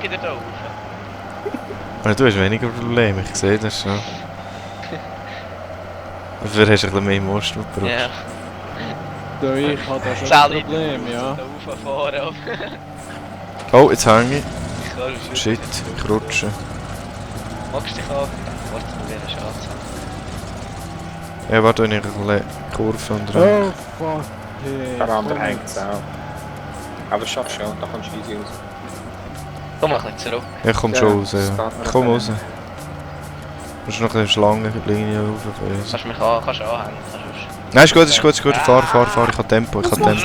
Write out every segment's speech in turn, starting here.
Schaut ihr da rauf? Ja, du hast weniger Probleme, ich sehe das schon. Dafür hast du ein bisschen mehr Most, was du brauchst. Ja. Du, ich habe da schon 10 ein Liter Problem, ja. da rauffahren. Oh, jetzt hänge ich. Ich kann schon Shit, ich rutsche. Magst du dich an? Warte, wir werden Schatz. Ja, warte, wenn ich ein bisschen Kurve und Oh, fuck. Hey, Der andere komm hängt jetzt. es auch. Aber das schaffst du ja, da kommst du easy raus. Komm mal ein bisschen zurück. Ich komm Ja, schon raus, das ja. geht Ich komm noch. raus. Du musst noch eine Schlangenlinie rauffahren. Kannst du mich an, kannst du anhängen. Kannst du Nein, ist gut, ist gut, ist gut. Fahr, fahr, fahr. Ich hab Tempo, ich hab Tempo.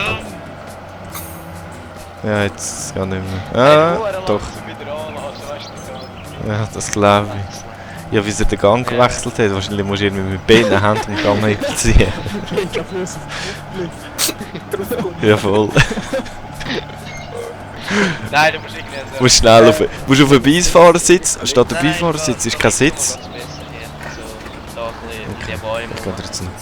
Ja, jetzt gar nicht mehr. Ah, doch. Wieder anlassen, weißt du, Ja, das glaube ich. Ja, wie sie den Gang gewechselt hat. Wahrscheinlich musst du irgendwie mit beiden Händen den Gang einziehen. Ich hab bloß auf den Ja, voll. Nein, du musst irgendwie so... Musst schnell auf den Beifahrersitz. Statt der Beifahrersitz ist kein Sitz. Also, da ein bisschen in die Bäume. Ich gehe jetzt nicht.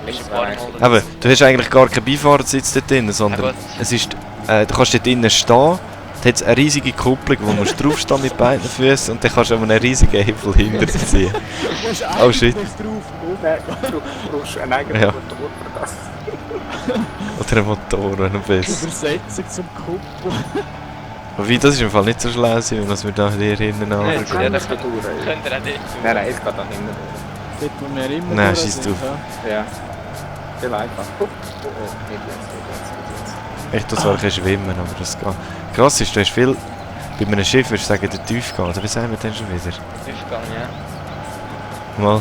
Ist ein paar Mal Aber du hast eigentlich gar keinen Beifahrersitz dort drin, sondern Ja, gut. es ist, du kannst dort drinnen stehen, da hat es eine riesige Kupplung, wo du musst draufstehen mit beiden Füßen und dann kannst du einen riesigen Hebel hinter dir ziehen. Oh shit. Du brauchst einen eigenen Ja. Motor für das. Oder ein Motor, wenn du bist. Übersetzung zum Kuppel. Wobei, das ist im Fall nicht so schlau sein, was wir da hier hinten Ja, anschauen. ja, das kann durch. könnt ihr auch dort tun. Nein, es geht da hinten. Dort, wo wir immer Nein, durch scheiss sind, drauf. ja. Ja. Viel einfacher. Oh, nicht jetzt. Ich tue zwar ein bisschen schwimmen, aber das geht. Krass ist, du hast viel... Bei einem Schiff würdest du sagen, der Tiefgang, oder wie sagen wir denn schon wieder? Tiefgang, ja. Mal.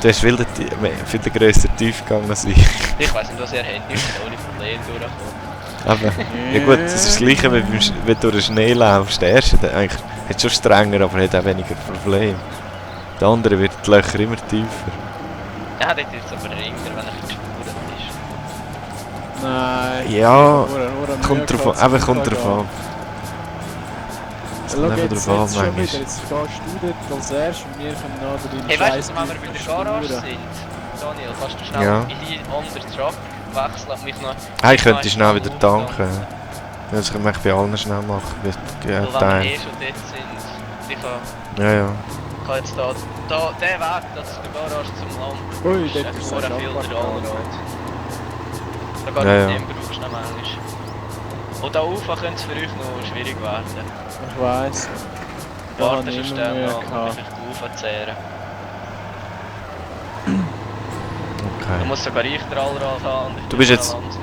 Du hast viel den grösseren Tiefgang als ich. Ich weiss nicht, was ihr habt, ich kann ohne Probleme durchkommen. Aber, ja gut, das ist das gleiche, wie wenn du durch den Schnee laufst. Der erste der eigentlich, hat schon strenger, aber hat auch weniger Probleme. Der andere wird die Löcher immer tiefer. Ja, dort ist es aber ringer, wenn er gespurt ist. Nein. Ja, Nur kommt drauf an, aber kommt drauf an. Es Schau, kommt jetzt, einfach drauf jetzt an, schon wieder. manchmal. Jetzt gehst du dort als erstes und wir können nachher deinen Hey, weißt Scheiß du, wenn wir bei der Garage sind, Daniel, kannst du schnell Ja. in die andere Truck wechseln und mich noch... Ah, ich könnte schnell wieder tanken. Ja, das können wir bei allen schnell machen. Weil wenn wir Teil. schon dort sind, ich kann Ja, ja. jetzt da der Weg, das ist die Garage zum Land, Ui, ist dort echt ist sehr es viel abgefahren. der Allrad. Da geht Ja, ja, ja. nicht brauchst du noch manchmal. Und da rauf könnte es für euch noch schwierig werden. Ich weiss. Da Warte habe schon ich immer schnell Mühe nach, gehabt. vielleicht raufzehren. Okay. Du musst sogar ich den Allrad haben und ich Du bist muss jetzt- noch langsam.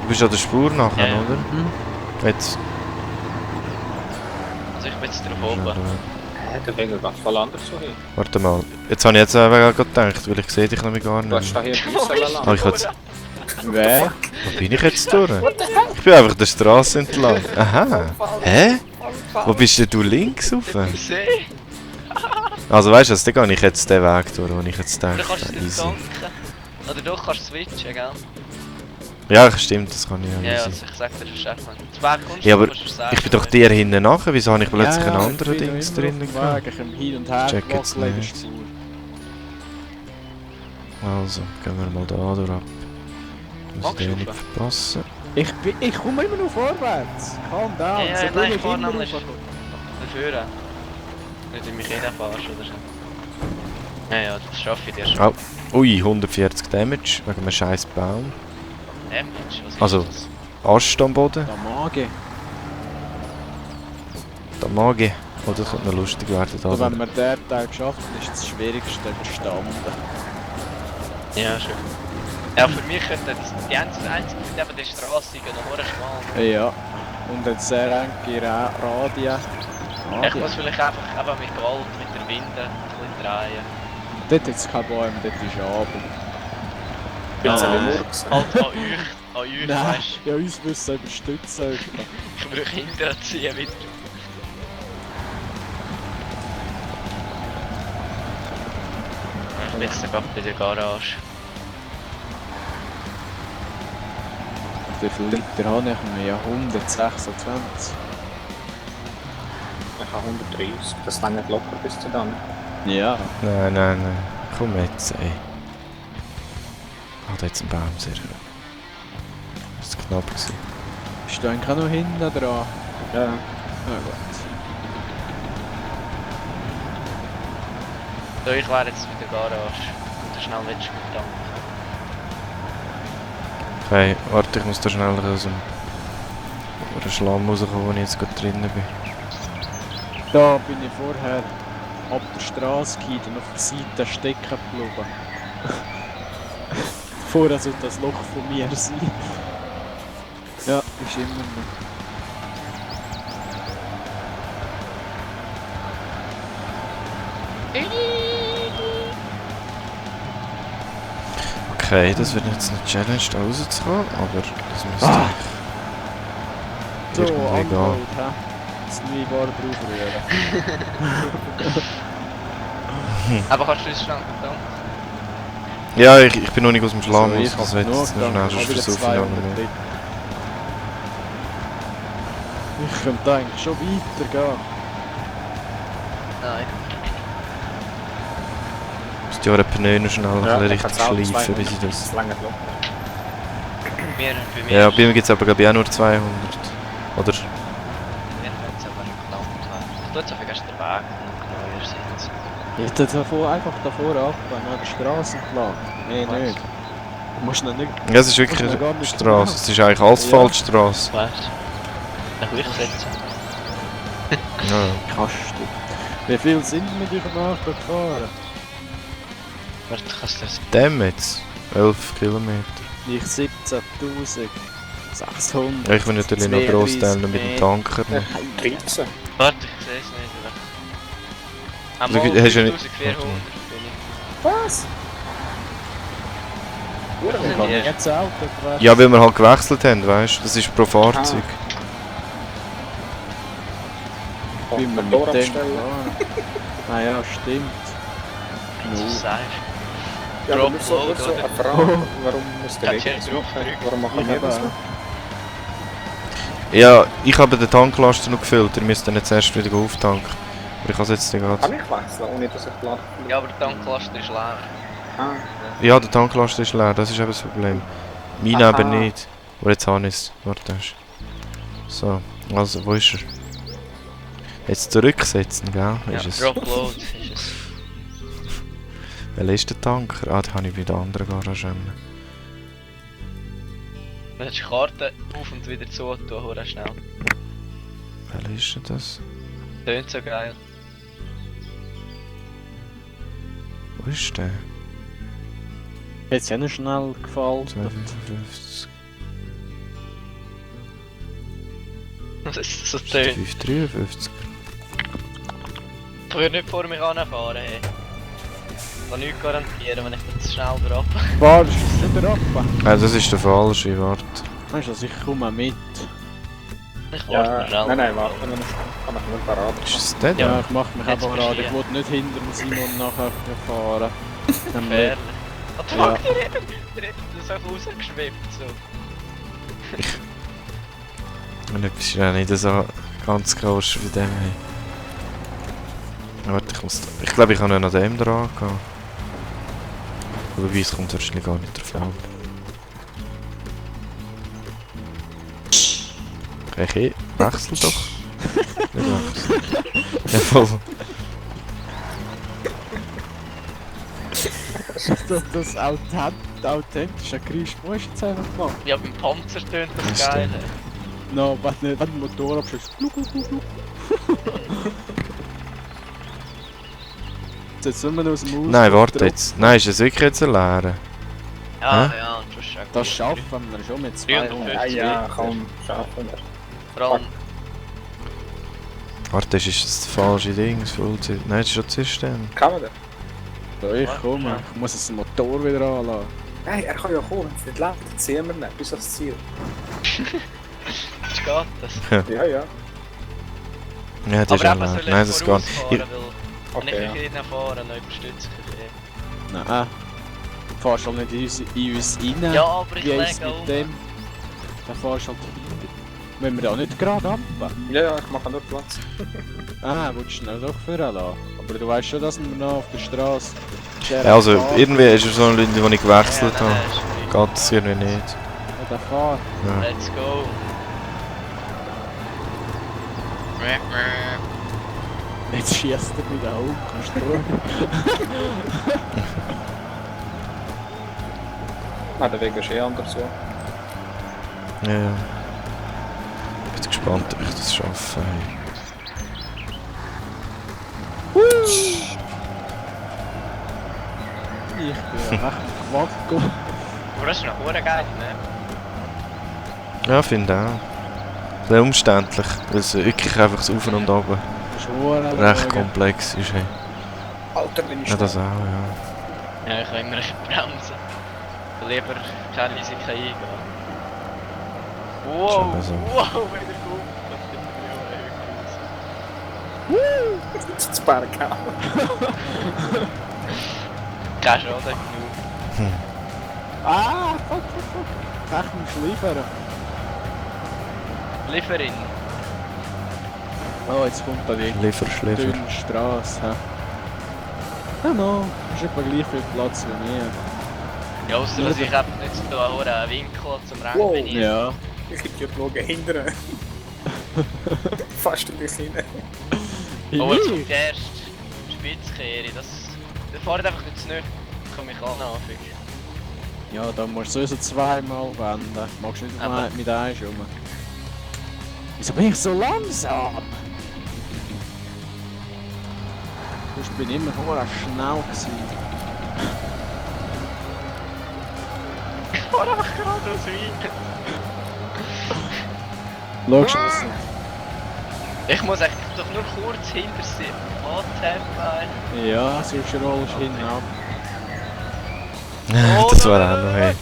Du bist an der Spur nachher, Ja, ja. oder? Jetzt. Also ich bin jetzt drauf oben. Der Weg geht voll anders so hin. Warte mal. Jetzt habe ich jetzt gerade gedacht, weil ich sehe dich nämlich gar Du hast nicht. da hier Büssel Ah, ich jetzt, Wer? wo bin ich jetzt durch? Ich bin einfach der Straße entlang. Aha. Hä? Wo bist denn du links rauf? See? Also weißt du, dann gehe ich jetzt den Weg durch, wo ich jetzt Oder denke. kannst du es Easy. tanken? Oder doch kannst du switchen, gell? Ja, stimmt, das kann ich Ja, ja. also Easy. ich sag dir, das ist echt Zwei kommst Ja, aber kannst du sagen, ich bin doch aber- dir hinten nachher, wieso habe ich plötzlich Ja, einen ja, anderen ich bin Dings immer drinnen auf dem gehabt? Weg, ich habe hin und her Check jetzt gewackelt in der nicht. Spur. Also, gehen wir mal da durch ab. Muss Magst ich du den nicht rauf? verpassen. Ich komme immer noch vorwärts. Calm down. Ja, ja, so nein, bin ich ich fahr immer nämlich auf- dafür. Nicht in mich reinfahrst oder so. Ja, ja, das schaffe ich dir schon. Oh. Ui, 140 Damage wegen einem scheiß Baum. Damage, was ist Also- das? Ast am Boden. Der Magen. Damage. Oh, das könnte noch lustig werden. Da. Also wenn man den Teil geschafft hat, ist das Schwierigste überstanden. Ja, schön. Ja, für mich könnte das die einzige mit eben der Straße gehen, noch schmal. Ja. Und jetzt sehr enge Radien. Ich muss vielleicht einfach mit Gewalt, mit der Winde ein bisschen drehen. Dort hat es keine Bäume, dort ist Abend. Jetzt Ja, ein Murks. Halt an euch, Nein, weißt ja, uns müssen überstützen. du. Ich kann mich hinterher ziehen wieder. Ich bin jetzt gerade bei der Garage. Wie viele Liter habe ich? Ja, 126. Ich habe 130. Das lange locker bis zu dann. Ja. Nein, nein, nein. Komm jetzt, ey. Ah, da jetzt ein Baum, sehr schön. Das war knapp gewesen. Bist du eigentlich auch noch hinten dran? Ja. Na gut. So, ich wäre jetzt mit der Garage. Und schnell willst du mit tanken. Okay, warte, ich muss da schnell aus dem Schlamm rauskommen, wo ich jetzt gerade drinnen bin. Da bin ich vorher ab der Straße gegangen und auf der Seite stecken geblieben. Vorher sollte das Loch von mir sein. Ja, ist immer noch. Okay, das wird jetzt eine Challenge, da rauszukommen, aber das müsste So, irgendwie gehen. Anhold, hä? Das neue Ware draufrühren. Aber kannst du uns schnell mit tanken? Ja, ich bin noch nicht aus dem Schlamm raus, ich das hab wird genug jetzt noch schnell, gedacht, sonst ich hab wieder versuche ich noch 200 mehr. Liter. Ich könnte eigentlich schon weitergehen. Nein. Muss die Pneu noch schnell ein bisschen richtig kann's auch schleifen, bis ich 200. das... Lange locker. Bei mir Ja, ist- bei mir gibt es aber glaube ich auch nur 200. Oder? Ja, jetzt aber knapp. Ich tue jetzt auf gestern den Weg noch neuer Sitz. Ich hätte einfach davor ab, an der Straße entlang. Nee, Was? nicht. Du musst noch nicht. Ja, es ist Muss man wirklich gar eine nicht Straße, machen. es ist eigentlich Asphaltstraße. Weißt du? Dann will ich setzen. Ja. Kannst du. Wie viel sind wir mit eurem Auto gefahren? Warte, kannst du das... Dem jetzt? 11 Kilometer. Ich 17.600. Ja, ich will natürlich noch gross teilen mit dem Tanker. noch. 13. Warte, ich sehe es nicht. Also, Einmal hast du ja nicht- 5400 bin Was? Ich habe Ja. jetzt ein Auto gewechselt. Ja, weil wir halt gewechselt haben, weißt du? Das ist pro Fahrzeug. Wie wir mit dem Motor abstellen. fahren. Ah ja, stimmt. ich. Was du sagst. Ja, aber Drop nur so load, eine oder? Frage. Warum muss der Kannst du Weg jetzt so drauf machen? drücken? Warum machen Ich wir habe das auch. nicht? Ja, ich habe den Tanklaster noch gefüllt, ihr müsst dann jetzt erst wieder auftanken. Aber ich habe es jetzt gerade... Kann ich wechseln, ohne dass ich geladen Ja, aber der Tanklaster ist leer. Ah, Ja, der Tanklaster ist leer, das ist eben das Problem. Meine Aha. eben nicht. Aber jetzt habe ich es. Warte erst. So, also wo ist er? Jetzt zurücksetzen, gell? Ja, Ist es. Drop load ist es. Welcher ist der Tanker? Ah, den habe ich bei der anderen Garage. Du hast die Karte auf und wieder zu tun, hör schnell. Welcher ist denn das? Tönt so geil. Wo ist der? Hat es ja nicht schnell gefallen. 255. Was ist das so tönt? 553. Ich würde nicht vor mich anfahren, hey. Ich kann nichts garantieren, wenn ich das schnell drauf. Fahrst du nicht ab? Ah, das ist der falsche, warte. Weißt du, also ich komme mit. Ich warte ja. schnell. Nein, warte, wenn ich kann ich nur parat Ist machen. es der Ja, da? ich mache mich Jetzt einfach bist du an. Ich hier. will nicht hinter dem Simon nachher fahren. Gefährlich. What the Ja. fuck, der hat das auch rausgeschwebt, so. Und etwas ist ja nicht so ganz groß wie dem. Hey. Warte, ich glaube, ich kann noch an dem dran gehen. Wobei, es kommt wahrscheinlich gar nicht drauf an. Okay, wechsel doch. Nicht wechseln. Ja, voll. Das authentische Geräusch musst du jetzt einfach machen. Ja, beim Panzer tönt das Das geil. stimmt. No, wenn der Motor abschießt. Jetzt sind wir noch aus dem Haus. Nein, warte jetzt. Nein, ist es wirklich jetzt ein leerer? Ja, Hä? ja, und sonst Das schaffen wir schon mit 200. Ja, ja, kaum schaffen wir. Vor allem, Warte, das ist das falsche Ding. Das falsche... Nein, das ist schon Zistern. Kann man das? So, ich komme. Ich muss jetzt den Motor wieder anlassen. Nein, er kann ja kommen, wenn es nicht läuft, dann ziehen wir nicht bis aufs Ziel. jetzt geht das. Ja, ja. Ja, das ist Aber auch eben leer. soll Nein, ich das geht. vorausfahren, Ich- weil wenn Okay, ich ja. hinten fahre, dann unterstütze ich dich. Nein. Du fahrst halt nicht in uns rein. Ja, aber ich Wie ist lege mit um. dem? Dann fahrst du halt hinten. Wenn wir da nicht gerade ab. Ja, ja, ich mache nur Platz. Ah, willst du schnell doch führen lassen. Aber du weißt schon, dass wir noch auf der Straße. Ja, also irgendwie ist es so eine Linie, die ich gewechselt Ja, habe. nein, ist gut. Geht das irgendwie nicht. Der Fahrt. Ja. Let's go. Jetzt schießt er mit der Augen, kannst du schauen. Der Weg ist eh anders so. Ja, ja. Ich bin gespannt, ob ich das schaffe. Ich bin ja echt Quacko. Aber das ist noch verdammt geil, ne? Ja, finde auch. Sehr umständlich, weil es wirklich einfach so auf und runter recht komplex ist. Hey. Alter, bin ich Ja, das auch, schnell. ja. Ja, ich kann immer ein bisschen bremsen. Lieber keine Risiken eingehen. Wow, Schon mal so. wow, wieder gut. Das sieht Das Berg auch. kein Schaden genug. Ah, fuck. Ich muss liefern. Lieferin. Oh, jetzt kommt da die Schläfer. dünne Straße. Ja, no, ist etwa gleich viel Platz wie mir. Ja, ausser dass ich eben nicht so einen Winkel zum Rennen Wow. bin. Ja. Ich hätte ja schauen, hinten. Fast in dich hinein. Oh, jetzt kommt die erste Spitzkehre. Das fährt einfach nicht zu nahe. Ich kann mich anfangen. Ja, da musst du sowieso zweimal wenden. Magst du nicht Aber- mit einem rum? Wieso bin ich so langsam? Ich bin immer vorher schnell gewesen. Ich fahre einfach geradeaus weiter. Schaust du das nicht? Ich muss eigentlich doch nur kurz hinter sie antappen. Ja, sonst rollst du hinten ab. Das war auch noch, hey.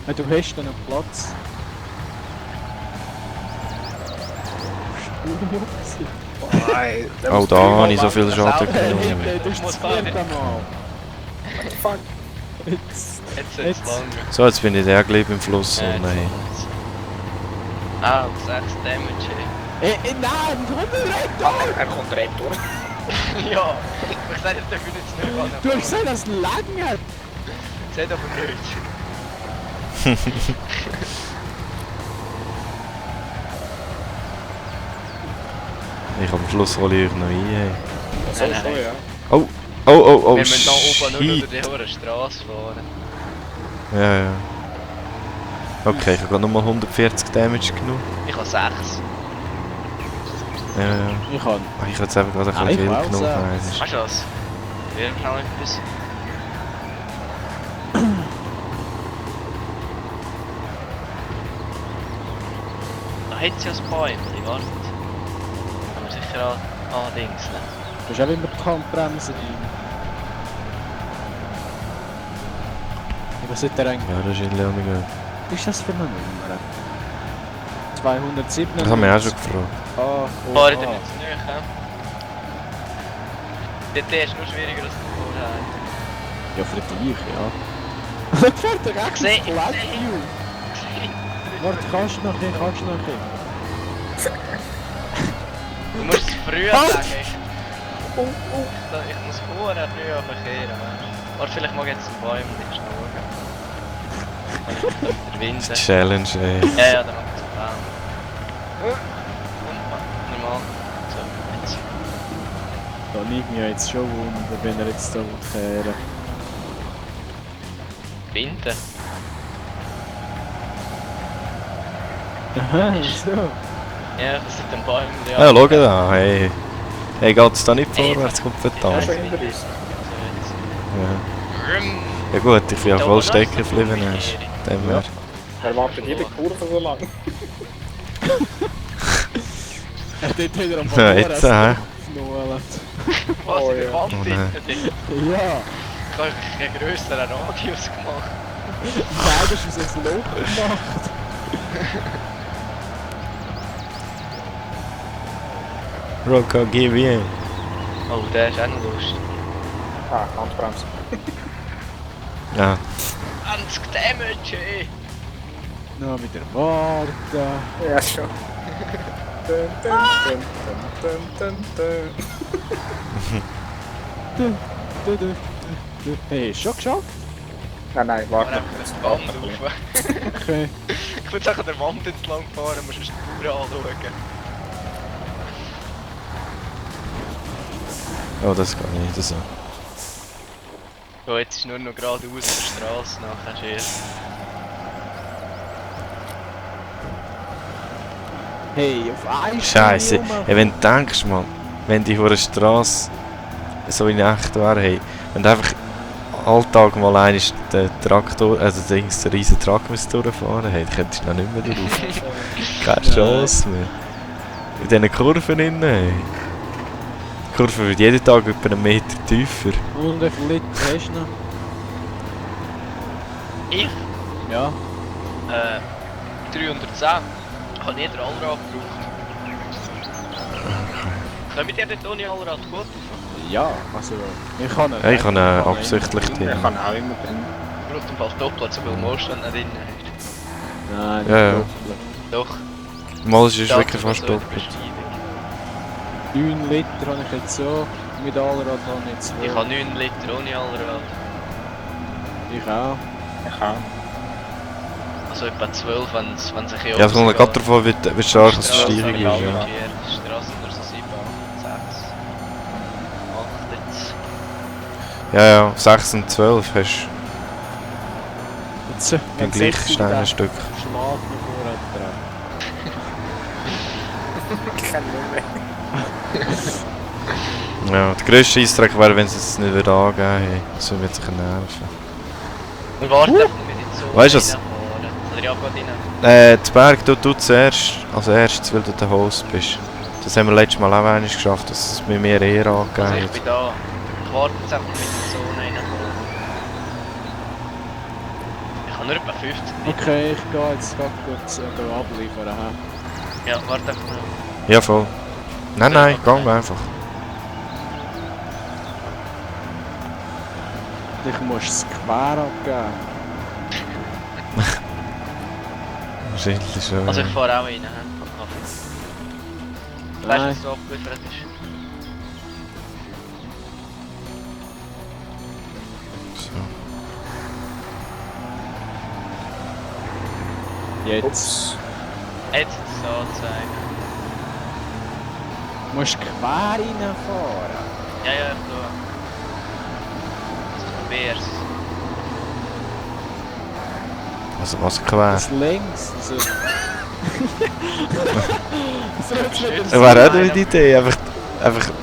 Ja, du hast dann einen Platz. Nein. Oh, da habe ich so viel Schaden genommen. Das ist das vierte Mal. Fuck. Jetzt. Jetzt ist es lang. So, jetzt bin ich der gleich im Fluss. Oh nein. Ah, 6 Damage. Nein, komm direkt da! Er kommt retour. Ja, ich sage jetzt dafür nicht zu nahe. Du hast gesehen, dass es einen Lagen hat. Seht aber nicht. Ich am Schluss hole ich noch ein. Hey. So, Nein, so, nein. ja. Oh, Wir müssen da oben nur shit. über die hohe Straße fahren. Ja, ja. Okay, ich habe gerade nochmal 140 Damage genommen. Ich habe 6. Ja, ja. Ich kann. Ich habe jetzt einfach gerade ein Ich bisschen viel auch genommen. sechs. Nein, das ist- Weißt du was? Wir haben schnell etwas. Da hat sie ja ein Bäumchen, wartet. Kann man sicher andingseln. Du hast auch immer die Handbremse rein. Was ist der eigentlich? Ja, das ist in Leoning. Was ist das für eine Nummer? 207. Das haben wir auch schon gefragt. Fahrt ihr nicht zu nahe? Der ist nur schwieriger als der vorher. Ja, für dich, ja. Das fährt doch echt Seh- Flag you. Warte, kannst du noch hin, Du musst es früher Halt! sagen. Ich muss vorher früher verkehren. Warte, vielleicht mag ich jetzt einen Bäumen nicht schauen. Der Wind. Das ist die Challenge, ey. Ja, dann macht es einen Baum. Und normal. So, jetzt. Da liegt mir jetzt schon wunder, wenn er jetzt da kehren. Winden. Aha, so. Ja, das sind den Bäumen. Ja, schau da, hey. Hey, geht's da nicht vorwärts, kommt Ja, verdammt. schon hinter uns. Ja. Rüm. Ja gut, ich bin ja voll stecken geblieben. Dem her. Er wartet jede Kurve so lang. Er hat dort wieder am Ja, jetzt, hä? Was Oh, für ja. Wand Oh, hinter nein. dir? Ja, Ich habe einen grösseren Radius gemacht. nein, das ist uns ein Lob gemacht. Rocco, gib ihn. Oh, der ist auch noch lustig. Ah, Handbremse. Ja, 20 Damage, ey! Noch wieder warten. Ja, schon. Dun, dun, dun, dun, dun, dun. Hey, schon geschafft? Nein, warte. Einfach eine Wand rauf. Okay. Ich würde sagen, an der Wand entlang fahren, musst du die Spur anschauen. Oh, das geht nicht so. So, jetzt ist nur noch geradeaus auf der Straße nachher schießen. Hey, auf eine Scheiße. Stunde rum. Ja, wenn du denkst, man, wenn die vor der Straße so in echt wäre, hey, wenn du einfach Alltag mal einmal den Traktor, also den riesen Truck durchfahren, hey, dann könntest du noch nicht mehr drauf. Keine Chance mehr. In diesen Kurven drin, hey. Die Kurve wird jeden Tag etwa einen Meter tiefer. Und wie viel Liter hast du noch? Ich? Ja. 310. Ich habe nie den Allrad gebraucht. Können wir dir dort ohne Allrad gut rauf? Ja, also ich kann Ja, ich habe absichtlich Ich drin. kann auch immer drin. Braucht im Fall doppelt so viel Moorstand nicht drin. Nein, nicht Ja, ja. doppelt. Doch. Mal ist es Das wirklich ist fast so in der doppelt. Beschreibung. 9 Liter habe ich jetzt so, mit Allrad habe ich jetzt Ich habe 9 Liter ohne Allrad. Ich auch. Ich auch. Also etwa 12, wenn es sich hier Ja, es kommt gerade davon, wie stark es die Steigung ist. Ja. Straße nur so 7, 8, 6. 8 jetzt. Ja, 6 und 12 hast Jetzt, du wenn gleich sechs kleines Stück. Schlag noch vorher dran. Ich kann nicht mehr. Ja, der grösste Eisdreck wäre, wenn sie es nicht wieder angeben hätten. Das würde mich sicher nerven. Und warte, wir nicht so Weißt du was? reinfahren. Oder ja, geht rein. Die Berg, du zuerst, als erstes, weil du der Host bist. Das haben wir letztes Mal auch einmal geschafft, dass es bei mir eher angegeben Also ich hat. bin da. Ich warte jetzt einfach mit der Zone reinfahren. Ich habe nur etwa 50 Meter. Okay, ich gehe jetzt gerade kurz abliefern. hä? Ja, warte einfach noch. Ja, voll. Nein, gang einfach. Ich muss es quer abgeben. Wahrscheinlich schon. Also ich fahre auch rein. Weißt du, Nein. was so abgeliefert ist? So. Jetzt. Ups. Jetzt so anzeigen. Du musst quer reinfahren. Ja, ja, ich tue. Also ich probier's. Also was quer. Das links. Also. So jetzt mit dem Das wäre auch eine Idee, einfach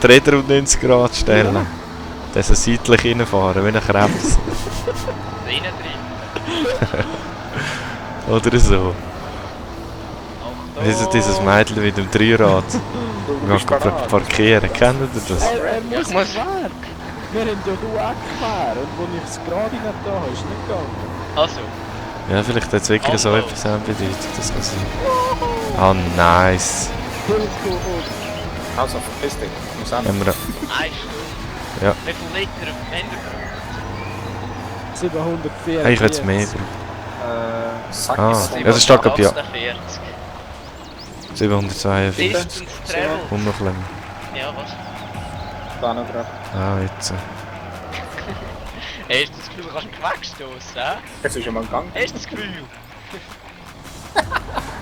die Räder um 90 Grad stellen. Ja. Dann so seitlich reinfahren, wie ein Krebs. Drinnen drin. Oder so. Achtung. Also dieses Mädchen mit dem Dreirad. Du Wir bist gehen parat. parkieren, kennt ihr das? Er muss Ich muss- quer. Wir haben ja du auch quer. Und wo ich es gerade nicht da habe, ist es nicht gegangen. Also, Ja, vielleicht hat es wirklich so Hallo. etwas bedeutet, das kann sein. Ah, nice. Hilko Also, verpiss dich. Ich muss an. Haben wir, 1 Stunde. Ja. Wie viel Liter auf dem Ende? 704. ich hätte es mehr gebraucht. Sag Ah, es ja, lieber. das steht, glaub ich, ja. 40. 742. Distance Travel. Und noch ein Ja, was? Da noch drauf. Ah, jetzt. Hast du das Gefühl, du kannst mich wegstoßen, hä? Jetzt ist schon mal gegangen. Hast du das Gefühl?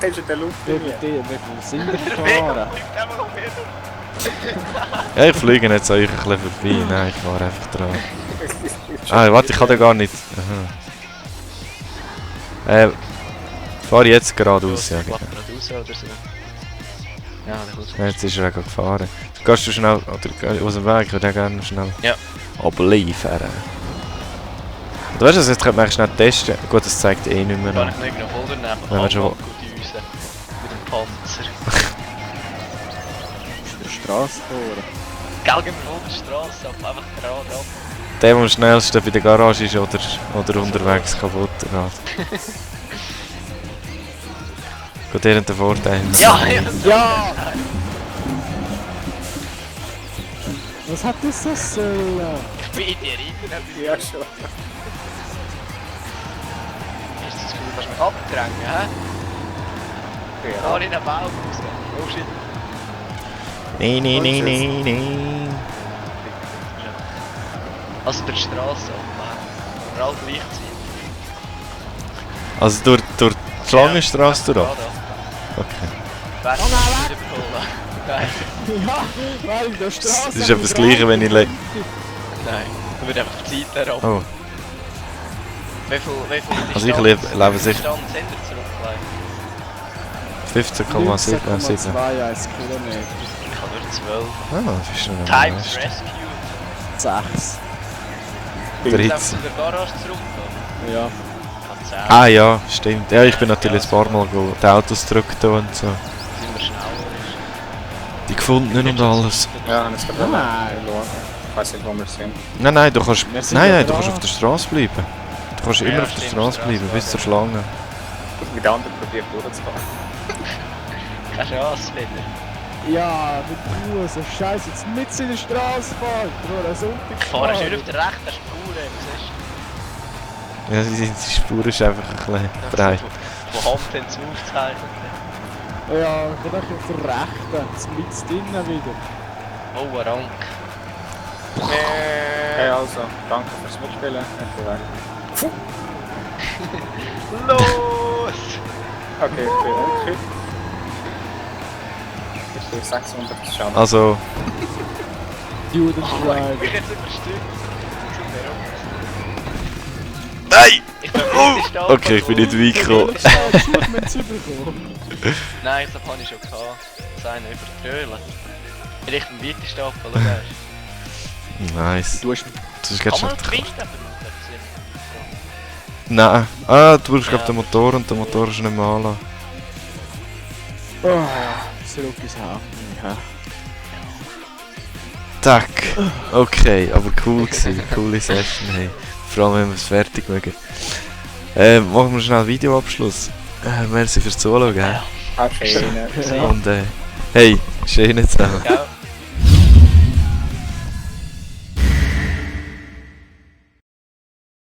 Da ist in der Luft. Wie viel sind wir Der Velo gefahren? fliegt einfach auf jeden. Ja, ich fliege jetzt an euch ein bisschen vorbei. Nein, ich fahre einfach dran. Ah, warte, ich kann da gar nicht. Aha. Fahre jetzt geradeaus, ja, genau. Geradeaus oder so. Ja, der kommt. Ja, jetzt ist er auch gerade gefahren. Gehst du schnell, oder aus dem Weg, ich würde auch gerne schnell Ja. abliefern. Du weißt, jetzt könnte man eigentlich schnell testen. Gut, das zeigt eh nicht mehr Kann an. ich noch irgendeinen Folder nehmen? Wenn wir schon- Düsen. Mit dem Panzer. Auf der Straße fahren. Gell, gehen wir von der Straße ab, einfach gerade ab. Der, der am schnellsten bei der Garage ist oder unterwegs kaputt geht. Gut, der hat den Vorteil. Ja, ja! Ja! Was hat das so sollen? Ich bin in dir rein. Ja, schon. Hast du das Gefühl, du kannst mich abdrängen, hä? Ja. Fahr in den Baum raus. Oh shit. Nee. Also durch die Straße abfahren. Wir alle gleichzeitig. Also durch die Schlangenstraße durch? Gerade ab. Okay. Wer ist nicht überholen? Nein, Ja, weil der Straße... Das ist etwa das Gleiche, wenn ich... nein. Da wird einfach die Zeit erhoben. Oh, Wie viel also ich lebe sicher Distanz sind wir zurückgelegt? 15,7. 19,21 Kilometer. Ich habe nur 12. Ah, das ist schon eine Times Leistung. Rescue. 6. Darfst 13. du in der Garage zurückgehen? Ja. Ich habe 10. Ah ja, stimmt. Ja, ich bin natürlich ein paar Mal die Autos zurückgetan und so. Sind wir schneller. Die gefunden und alles. Ja, und es wird dann Nein. schauen. Ich weiß nicht, wo wir sind. Nein, du kannst... Wir sind Nein, ja du kannst dran. auf der Straße bleiben. Du kannst Ja, immer auf der stimmt, Straße bleiben, bis zur Straße. Schlange. Wie der andere probiert durchzufahren. Keine Chance wieder. Ja, mit Ruhe, so scheiße, jetzt mit in der Straße fahren. Nur ein Sonntag Ich fahre schön auf der rechten Spur, was ist? Ja, die Spur ist einfach ein bisschen breit. Wo Hand dann zu aufzeichnen. Ja, ich bin auf der rechten, jetzt mit drinnen wieder. Oh, ein Rank. Okay, also, danke fürs Mitspielen. Ich bin weg. Los! Okay, ich bin okay. Ich bin 600 Schaden. Also, Juden Ich Drive. bin jetzt überstimmt. nein! Ich bin wirklich stark. Okay, ich bin nicht weit gekommen. Achievement bekommen. Nein, das habe ich schon gehabt. Das eine über die Höhle. In Richtung Weitenstapel, schau mal. Nice. Du hast... Das ist Kann gerade man schon... die Windstapel brauchen? Nein. Ah, du brauchst glaub Ja. den Motor und der Motor ist nicht mehr anlassen. Oh, zurück ins Hafen. Ja. Tack. Okay, aber cool gewesen. Coole Session, hey. Vor allem, wenn wir es fertig mögen. Machen wir schnell einen Videoabschluss. Merci fürs Zuschauen, gell? Okay, Und hey, schön zusammen. Ja.